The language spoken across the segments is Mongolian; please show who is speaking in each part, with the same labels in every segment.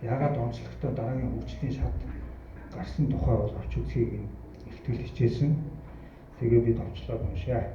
Speaker 1: Яагаад онцлогтой дараагийн хөгжлийн шат гарсан тухай бол авч үзхийг нь ихтгэл хичээсэн. Тэгээ би товчлоод уншъя.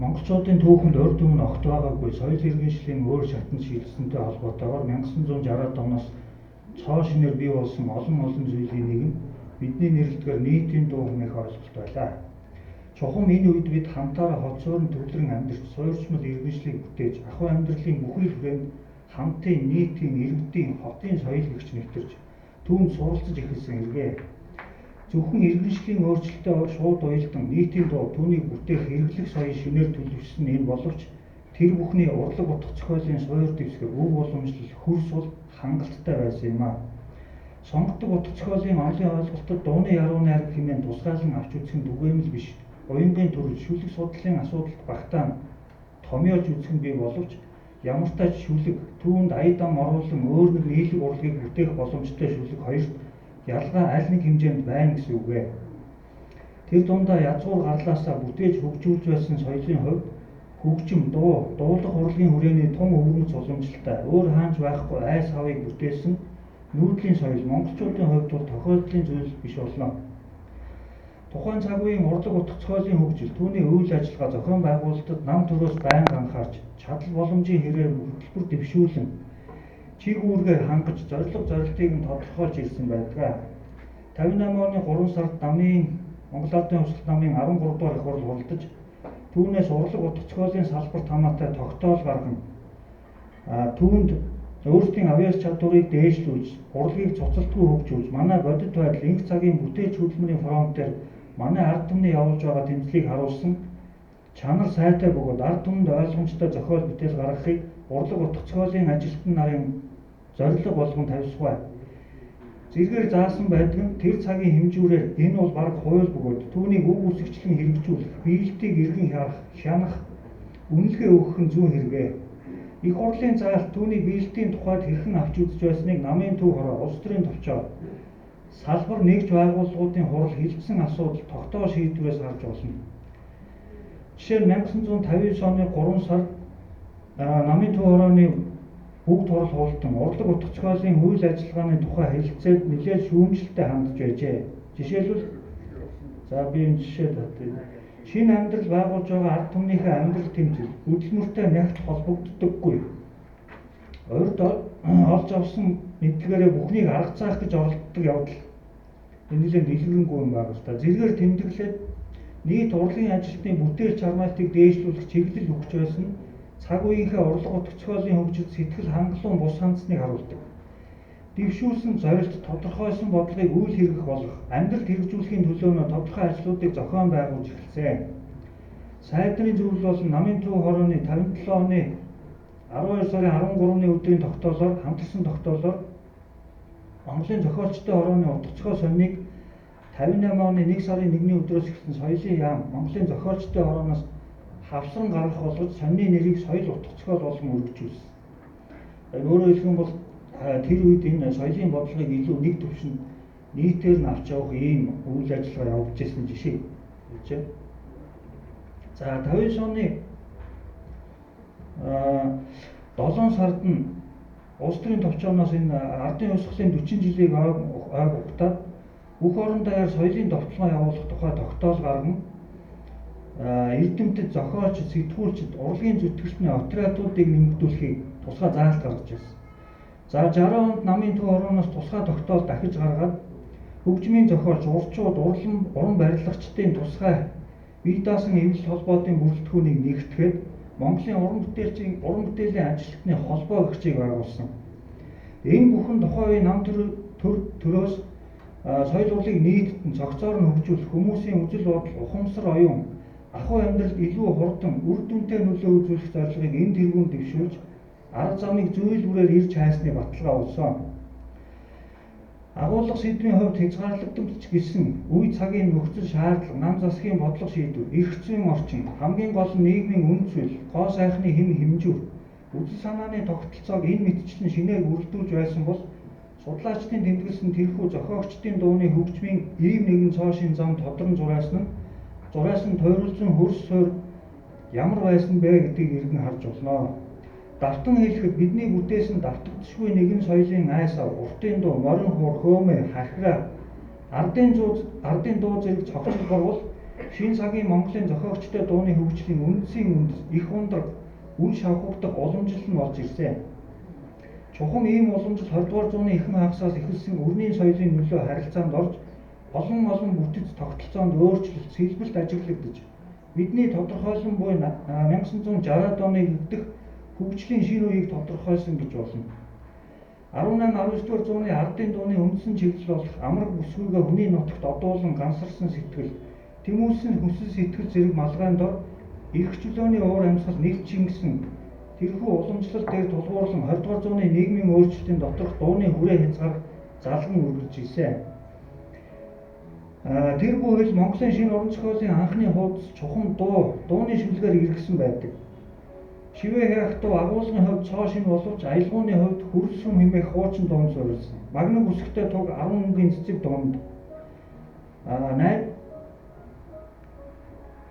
Speaker 1: Монголчуудын түүхэнд урд өмнө огт байгаагүй соёл иргэншлийн өөр шатанд шилжсэнтэй холбоотойгоор 1960-аад оноос цоо шинээр бий болсон олон олон зүйлийн нэг нь бидний нэрлэдгээр нийтийн дуу хэмээх ойлголт байлаа. Чухам энэ үед бид хамтаараа хот суурин төвлөрөн амьдарч, суурьшмал иргэншлийг бүтээж, ахуй амьдралын бүхий л хүрээнд хамтын, нийтийн, иргэдийн, хотын соёл гэгч нэвтэрч, түүнд суралцаж эхэлсэн хэрэгээ. Зөвхөн иргэншлийн өөрчлөлтөд шууд уялдан нийтийн дуу, түүнийг бүтээх хэрэглэх соёл шинээр төлөвшсөн энэ боловч тэр бүхний урлаг утга зохиолын суур дэвсгэр, өв уламжлал, хөр сул хангалттай байсан юм аа. Сонгодог утга зохиолын онолын ойлголтод дууны яруу найраг хэмээн тусгаалan авч үзэх нь түгээмэл биш. Уянгийн төрөл, шүлэг судлалын асуудалд багтаан томьёолж үзэх нь бий боловч ямартай ч шүлэг, түүнд ая дам оруулан өөр нэг нийлэг урлагийг бүтээх боломжтой шүлэг хоёрт ялгаа аль нэг хэмжээнд байна гэсэн үг ээ. Тэр дундаа язгуур гарлаасаа бүтээж хөгжүүлж байсан соёлын хувьд хөгжим, дуу, дуулах урлагийн хүрээний тун өвөрмөц уламжлалтай, өөр хаанч байхгүй айс хавыг бүтээсэн нүүдлийн соёл монголчуудын хувьд бол тохиолдлын зүйл биш болно. Тухайн цаг үеийн урлаг утга зохиолын хөгжил, түүний үйл ажиллагаа зохион байгуулалтад нам төрөөс байнга анхаарч, чадал боломжийн хэрээр хөтөлбөр дэвшүүлэн чиг үүргээр хангаж, зорилго зорилтыг нь тодорхойлж ирсэн байдаг. 58 оны 3 сард намын Монгол Ардын Хувьсгал намын 13 дугаар их хурл хуралдаж, түүнээс урлаг утга зохиолын салбарт хамаатай тогтоол гарган, түүнд өөрсдийн авьяас чадварыг дээшлүүлж, урлагийг цуцалтгүй хөгжүүлж, манай бодит байдал инх цагийн бүтээлч хөдөлмөрийн фронт дээр манай ард түмний явуулж байгаа тэмцлийг харуулсан чанар сайтай бөгөөд ард түмэнд ойлгомжтой зохиол бүтээл гаргахыг урлаг утга зохиолын ажилтан нарын зорилго болгон тавьсгай. Зэргээр заасан байдаг нь тэр цагийн хэмжүүрээр энэ бол бараг хууль бөгөөд түүнийг үг үсгчлэн хэрэгжүүлэх, биелтийг эргэн хянах, үнэлгээ өгөх нь зүүн хэрэгээ. Их хурлын заалт түүний биелтийн тухайд хэрхэн авч үзэж байсныг намын төв хороо, улс төрийн товчоо, салбар нэгж байгууллагуудын хурал хилцсэн асуудал тогтоол шийдвэрээс харж болно. Жишээ нь 1959 оны 3 сард намын төв хорооны бүгд хурал хуралдан урлаг утга зохиолын үйл ажиллагааны тухай хэлэлцээд нэлээд шүүмжлэлтэй хандж байжээ. Жишээлбэл за би энэ жишээ татъя. Шинэ амьдрал байгуулж байгаа ард түмнийхээ амьдрал тэмцэл хөдөлмөртэй нягт холбогддоггүй. Урд олж авсан мэдлэгээрээ бүхнийг арга заах гэж оролддог явдал энэ нэлээд дэлгэрэнгүй юм байна л да. Зэргээр тэмдэглээд нийт урлагийн ажилтны бүтээл чармайлтыг дээшлүүлэх чиглэл өгч байсан нь цаг үеийнхээ урлаг утга зохиолын хөгжилд сэтгэл хангалуун бус хандсныг харуулдаг. Дэвшүүлсэн зорилт, тодорхойлсон бодлогыг үйл хэрэгэх болох, амьдралд хэрэгжүүлэхийн төлөө тодорхой ажлуудыг зохион байгуулж эхэлсэн. Сайд нарын зөвлөл болон намын төв хорооны 57 оны 12 сарын 13-ны өдрийн тогтоолоор хамтарсан тогтоолоор Монголын зохиолчдын хорооны утга зохиол сониныг 58 оны 1 сарын 1-ний өдрөөс эхэлсэн соёлын яам Монголын зохиолчдын хорооноос хавсран гаргах болгож сонины нэрийг соёл утга зохиол болгон өргөжүүлсэн. Өөрөөр хэлэх юм бол тэр үед энэ соёлын бодлогыг илүү нэг түвшинд нийтээр нь авч явах ийм үйл ажиллагаа явуулж ирсэн жишээ гэж байна. За 59 оны 7 сард нь улс төрийн товчооноос энэ ардын хувьсгалын 40 жилийг ойг угтаад бүх орон даяар соёлын довтолгоо явуулах тухай тогтоол гарган эрдэмтэд, зохиолч, сэтгүүлчид, урлагийн зүтгэлтний отрядуудыг нэмэгдүүлэхийг тусгай заалт гаргаж ирсэн. За 60 онд намын төв хорооноос тусгай тогтоол дахиж гаргаад хөгжмийн зохиолч, урчууд, уран барилгачдын тусгай бие даасан эвлэл холбоотын бүрэлдэхүүнийг нэгтгэхэд Монголын уран бүтээлчийн уран бүтээлийн ажилтны холбоо гэгчийг байгуулсан. Энэ бүхэн тухайн үеийн нам төрөөс соёл урлагийг нийтэд нь цогцоор нь хөгжүүлэх, хүмүүсийн үзэл бодол, ухамсар оюун, ахуй амьдралд илүү хурдан үр дүнтэй нөлөө үзүүлэх зорилгыг энэ тэргүүнд дэвшүүлж арга замыг зүйл бүрээр ирж хайсны баталгаа болсон. Агуулга сэдвийн хувьд хязгаарлагдамж гэсэн үе цагийн нөхцөл шаардлага, нам засгийн бодлого шийдвэр, эрх зүйн орчин, хамгийн гол нь нийгмийн үн зүйл, гоо сайхны хэм хэмжүүр, үзэл санааны тогтолцоог энэ мэтчлэн шинээр бүрэлдүүлж байсан бол судлаачдын тэмдэглэсэн тэрхүү зохиогчдын дууны хөгжмийн ийм нэгэн цоо шин зам тодрон зурайсан нь зурайсан тойролцсон хөрс суурь ямар байсан бэ гэдгийг иргэн харж болно. Давтан хэлэхэд бидний бүтээсэн давтагдшгүй нэгэн соёлын айсав, уртын дуу, морин хуур, хөөмөө, хархираа, ардын дуу зэрэг цогцол борвол шинэ цагийн Монголын зохиогчтой дууны хөгжлийн үндсийн үндэс, их ундраг, үн шавхагдах уламжлал нь болж ирсэн. Чухам ийм уламжлал 20 дугаар зууны ихэнх хагасаас эхэлсэн өрний соёлын нөлөө харилцаанд орж олон олон бүтэц тогтолцоонд өөрчлөлт, сэлбэлт ажиглагдаж бидний тодорхойлон буй 1960-ад оны дэх хөгжлийн шинэ үеийг тодорхойлсон гэж болно. 18 19 дугаар зууны ардын дууны үндсэн чиглэл болох амраг бүсгүйгээ хүний нутагт одуулан гансарсан сэтгэл, тэмүүлсэн хүсэл сэтгэл зэрэг малгайн дор эрх чөлөөний уур амьсгал нэг чингэсэн тэрхүү уламжлал дээр тулгуурлан 20 дугаар зууны нийгмийн өөрчлөлтийн доторх дууны хүрээ хязгаар залган үргэлж ирсэн. Тэр бүхэл Монголын шинэ уран зохиолын анхны хуудас чухам дуу, дууны шүлгээр эргэсэн байдаг. Шивээ хайх дуу агуулгын хувьд цоо шинэ боловч аялгууны хувьд хөрөлсөм хэмээх хуучин дуунд суурилсан. Магнаг үсгтэй туг 10 өнгийн цэцэг дуунд.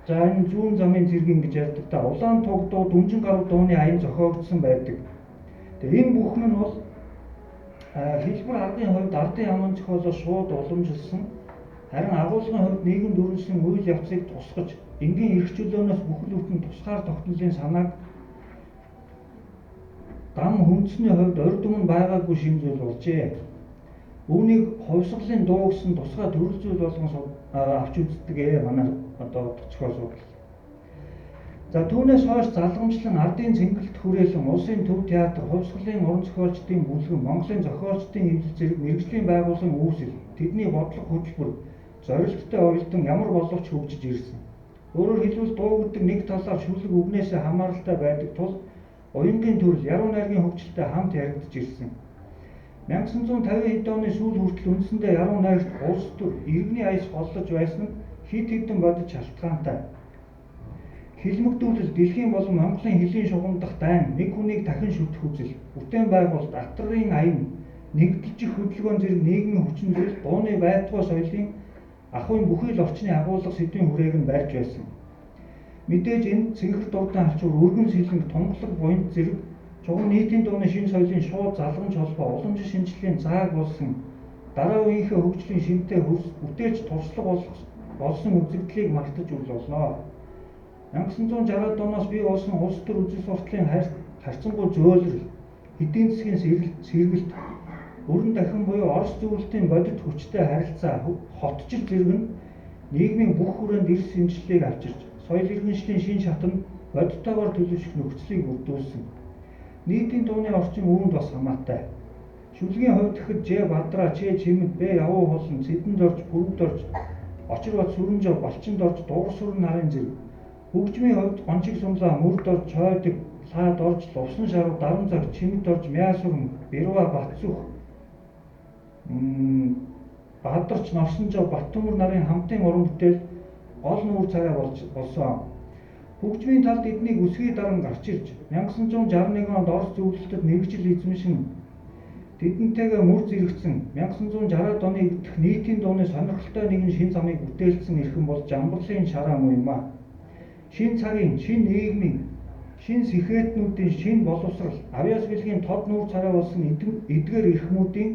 Speaker 1: За энэ зүүн замын зэргийн гэж ярьдаг та улаан туг дуу дүнжин гаруй дууны аян зохиогдсон байдаг. Тэгээ энэ бүхэн нь бол хэлбэр аргын хувьд ардын аман зохиолоо шууд уламжилсан. Харин агуулгын хувьд нийгэм дүрнсэн үйл явцыг тусгаж, энгийн эрх чөлөөнөөс бүхэл бүтэн тусгаар тогтнолын санааг дам хүндэсний хувьд урд өмнө байгаагүй шинэ зүйл болжээ. Үүнийг хувьсгалын дуу гэсэн тусгай төрөл зүйл болгон авч үздэг манай одоо зохиол судлал. За түүнээс хойш залгамжлан ардын цэнгэлт хүрээлэн улсын төв театр, хувьсгалын уран зохиолчдын бүлгэн, Монголын зохиолчдын эвлэл зэрэг мэргэжлийн байгууллагын үүсэл, тэдний бодлого хөтөлбөр, зорилттой уялдан ямар боловч хөгжиж ирсэн. Өөрөөр хэлбэл дуу гэдэг нэг талаар шүлэг үгнээсээ хамааралтай байдаг тул уянгийн төрөл, яруу найргийн хөгжилтэй хамт яригдж ирсэн. 1950 хэд оны сүүл хүртэл үндсэндээ яруу найрагт улс төр, иргэний аяс голлож байсан нь хэд хэдэн бодит шалтгаантай. Хилмигдүүлэл, дэлхийн болон Монголын хөлийн шугам дахь дайн, нэг хүнийг дахин шүтэх үзэл, бүтээн байгуулалт, атрын аян, нэгдэлжих хөдөлгөөн зэрэг нийгмийн хүчин зүйл дууны байтугай соёлын ахуйн бүхий л орчны агуулга сэдвийн хүрээг нь барьж байсан. Мэдээж энэ цэнхэр дурдан алчуур, өргөн сэлэнг, тунгалаг буянт зэрэг чухам нийтийн дууны шинэ соёлын шууд залгамж холбоо, уламжлал шинжилгээний зааг болсон дараа үеийнхээ хөгжлийн шинэтэй хөрс бүтээлч туршлага болсон үзэгдлийг мартаж үл болно. 1960-ад оноос бий болсон улс төр үзэл сурталын харьцангуй зөөлрөл, эдийн засгийн сэргэлт, өрн дахин буюу Орос зөвлөлтийн бодит хүчтэй харилцаа, хотжил зэрэг нь нийгмийн бүх хүрээнд эрс шинэчлэлийг авчирч, соёл иргэншлийн шинэ шатанд бодиттойгоор төлөвшөх нөхцөлийг бүрдүүлсэн. Нийтийн дууны орчин үүнд бас хамаатай. Шүлгийн хувьд гэхэд Ж Бадраа, Ч Чимэд, Б Явуу хулан, Цэдэнд орж, Пүрэвд орж, Очир бат Сүрэнжав, Балчинд орж, Дугар сүрэн нарын зэрэг. Хөгжмийн хувьд Гончиг сумлаа, Мөрд орж, Чойдог, Лаад орж, Лувсан шаруу, Дарам цаг, Чимэд орж, Мяасүрэн, Бэрва, Батсүх, Бадарч, Норсонжав, Баттөмөр нарын хамтын уран бүтээл гол нүүр царай болсон. Хөгжмийн талд эднийг өсгий даран гарч ирж 1961 онд Орос зөвлөлтөд мэргэжил эзэмшин тэдэнтэйгээ мөр зэрэгцэн 1960-ад оны дэх нийтийн дууны сонирхолтой нэгэн шинэ замыг бүтээлцсэн эрхэм бол Жамбарлын шараа муу юм а. Шинэ цагийн, шинэ нийгмийн, шинэ сэхэтнүүдийн шинэ боловсрал, авьяас бэлгийн тод нүүр царай болсон эдгээр эрхмүүдийн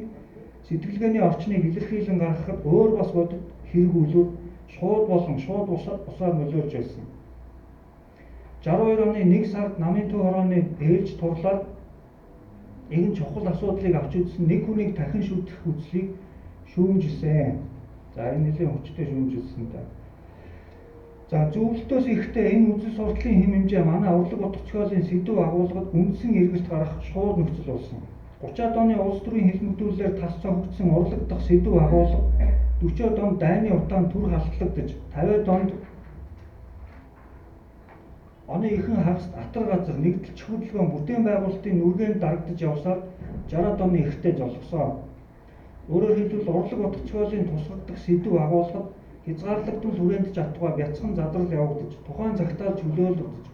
Speaker 1: сэтгэлгээний орчныг илэрхийлэн гаргахад өөр бас бодит хэрэг үлүр шууд болон шууд усаар нөлөөлж байсан. 62 оны 1 сард намын төв хорооны ээлж турлаар нэгэн чухал асуудлыг авч үзсэн нэг хүнийг дахин шүтэх үзлийг шүүмжилсэн. За энэ нэлээн хүчтэй шүүмжилсэн та. За зөвлөлтөөс ихдээ энэ үзэл сурталын хэм хэмжээ манай урлаг утга зохиолын сэдэв агуулгад үндсэн эргэлт гарах шууд нөхцөл болсон. 30-аад оны улс төрийн хэлмэгдүүлэлээр тас цогцсон урлаг дахь сэдэв агуулга 40-од онд дайны утаанд түр халтлагдаж 50-ад онд оны ихэнх хагаст атар газар нэгдэлч хөдөлгөөн бүтээн байгуулалтын нүргэнд дарагдаж явсаар 60-ад оны ихтэй золгосон. Өөрөөр хэлбэл урлаг утга зохиолын тусгагдах сэдэв агуулгад хязгаарлагдмал хүрээнд чадвар бяцхан задрал явагдаж тухайн цагтаа чөлөөлөгдөж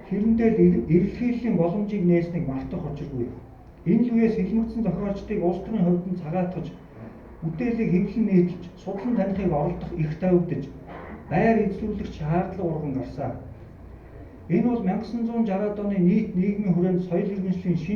Speaker 1: хэрэндээ эрэлхийллийн боломжийг нээснийг мартах учиргүй. Энэ л үеэс хэлмэгдсэн зохиолчдыг улс төрийн хувьд нь цагаатгаж бүтээлийг хэвлэн нийтэлж судлан танихыг оролдох эрх тавигдаж байр эзлүүлэх шаардлага урган гарсан. Энэ бол 1960-ад оны нийт нийгмийн хүрээнд соёл иргэншлийн шинж